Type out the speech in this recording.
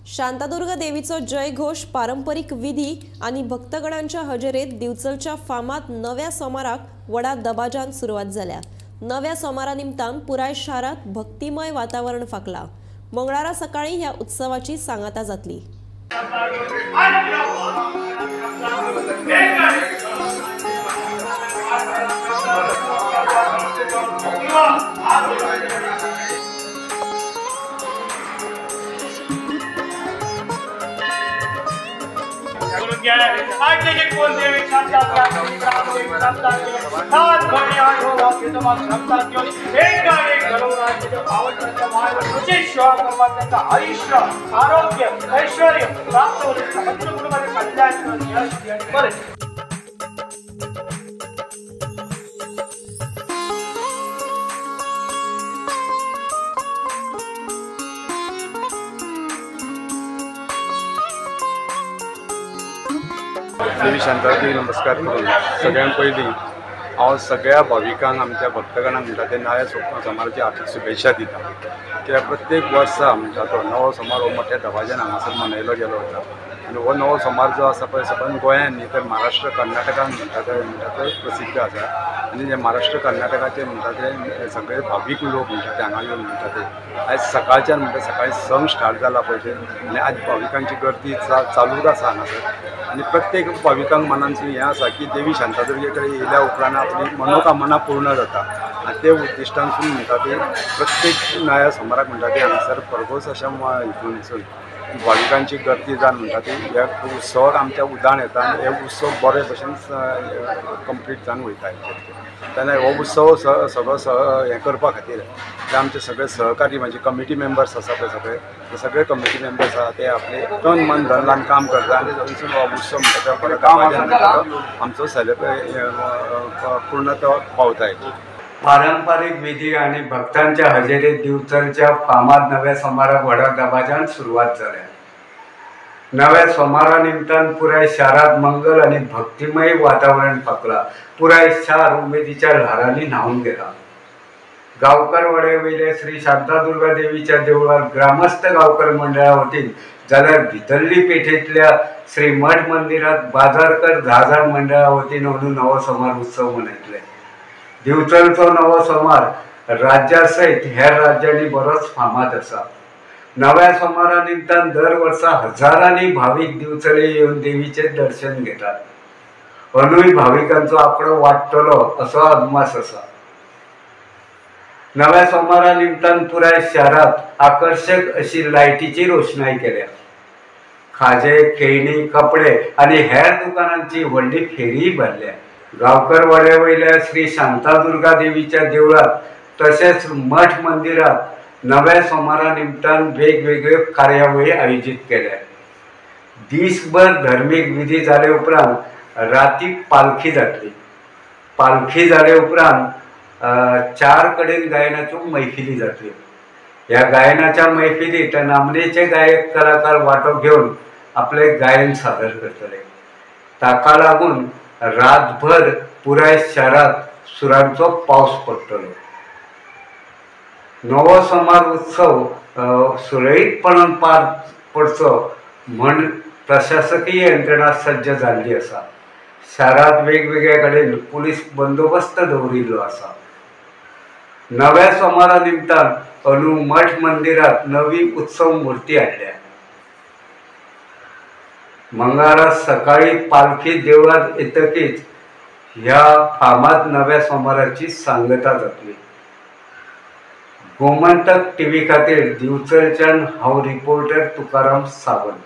शांतादुर्गा देवीचो जयघोष, पारंपरीक विधी आनी भक्तगणांच्या हजेरेत दिवचलच्या फामाद नव्या सोमाराक व्हडा दबाज्यान सुरवात जाल्या। नव्या सोमारा निमतान पुराय शारांत भक्तिमय वातावरण फाकला। मंगळारा सकाळी ह्या उत्सवाची सांगाता जातली। आयुष्य आरोग्य ऐश्वर्य प्राप्त कल्याण। देवी शांतादुर्गेक नमस्कार करून सगळ्यांत पयलीं हांव सगळ्या भाविकांक आमच्या भक्तगणांक म्हणटा ते नव्या सोमाराची हार्दिक शुभेच्छा दिता। कित्याक प्रत्येक वर्सा म्हणटा तो नवो सोमार हो मोठ्या दबाज्यान हांगासर मनयलो गेलो वता आनी हो नवो सोमार जो आसा पळय सबंद गोंयांत न्ही तर महाराष्ट्र कर्नाटकान म्हणटा ते प्रसिद्ध आसा आनी जे महाराष्ट्र कर्नाटकाचे म्हणटा ते सगळे भावीक लोक म्हणटा ते हांगा येवन म्हणटा ते आयज सकाळच्यान म्हणटा सकाळी 6 स्टार्ट जाला पळय ते आनी आज भाविकांची गर्दी चालूच आसा हांगासर। आनी प्रत्येक भाविकांक मनांतसून हें आसा की देवी शांतादुर्गे कडेन येयल्या उपरांत आपली मनोकामना पूर्ण जाता आनी ते उद्दिश्टांसून म्हणटा ते प्रत्येक नव्या सोमाराक म्हणटा ते हांगासर भरघोस अशा हितूनसून भाविकांची गर्दी जावन म्हणटा ती ह्या उत्सवाक आमच्या उदाहरण येता आनी हे उत्सव बरे भशेन कंप्लीट जावन वयता। तेन्ना हो उत्सव सगळो हें करपा खातीर ते आमचे सगळे सहकारी म्हणजे कमिटी मेंबर्स आसा पळय सगळे ते सगळे कमिटी मेंबर्स आसा ते आपले तन मन धन काम करता आनी थंयसून हो उत्सव म्हणटा तो बरो आमचो सेलेब्रेट पूर्ण तो पावता। पारंपरिक विधी आणि भक्तांच्या हजेरीत दिवचलच्या फामाद नव्या सोमाराक व्हडा दबाज्यान सुरवात जाल्या। नव्या सोमारा निमतान पुराय शारांत मंगल आणि भक्तिमय वातावरण फाकला। पुराय शार उमेदीच्या ल्हारांनी न्हावन गेला। गांवकर वाड्या श्री शांतादुर्गा देवीच्या देवळार ग्रामस्थ गांवकर मंडळा वतीन जाल्यार भितरली पेठेंतल्या श्री मठ मंदिरात बाजारकर 10,000 मंडळा वतीन अंदू नवो सोमार उत्सव मनयतले। दिवचलचो नवो सोमार राज्या सयत हेर राज्यांनी बरोच फामाद आसा। नव्या सोमारा निमतान दर वर्सा हजारांनी भावीक दिवचले येवन देवीचे दर्शन घेतात। अंदूय भाविकांचो आंकडो वाडटलो असो अदमास आसा। नव्या सोमारा निमतान पुराय शारांत आकर्शक अशी लायटीची रोशणाय केल्या। खाजे, खेळणी, कपडे आनी हेर दुकानांची व्हडली फेरी भरल्या। गांवकर वाड्या वयल्या श्री शांतादुर्गा देवीच्या देवळात तशेंच मठ मंदिरात नव्या सोमारा निमतान वेगवेगळ्यो कार्यावळी आयोजीत केल्या। दीसभर धार्मीक विधी जाले उपरांत राती पालखी जातली। पालखी जाले उपरांत 4 कडेन गायनाच्यो मैफिली जातल्यो। ह्या गायनाच्या मैफिलीत नामनेचे गायक कलाकार वांटो घेवन आपले गायन सादर करतले। ताका लागून रातभर पुराय शारांत सुरांचो पावस पडटलो। नवो सोमार उत्सव सुरळीतपणान पार पडचो म्हण प्रशासकीय यंत्रणा सज्ज जाल्ली आसा। शारांत वेगवेगळ्या कडेन पुलीस बंदोबस्त दवरिल्लो आसा। नव्या सोमारा निमतान अंदू मठ मंदिरात नवी उत्सव मूर्ती हाडल्या। मंगळारा सकाळी पालखी देवळात येतकीच ह्या फामाद नव्या सोमाराची सांगता जातली। गोमंतक टीव्ही खातीर दिवचलच्यान हांव रिपोर्टर तुकाराम सावंत।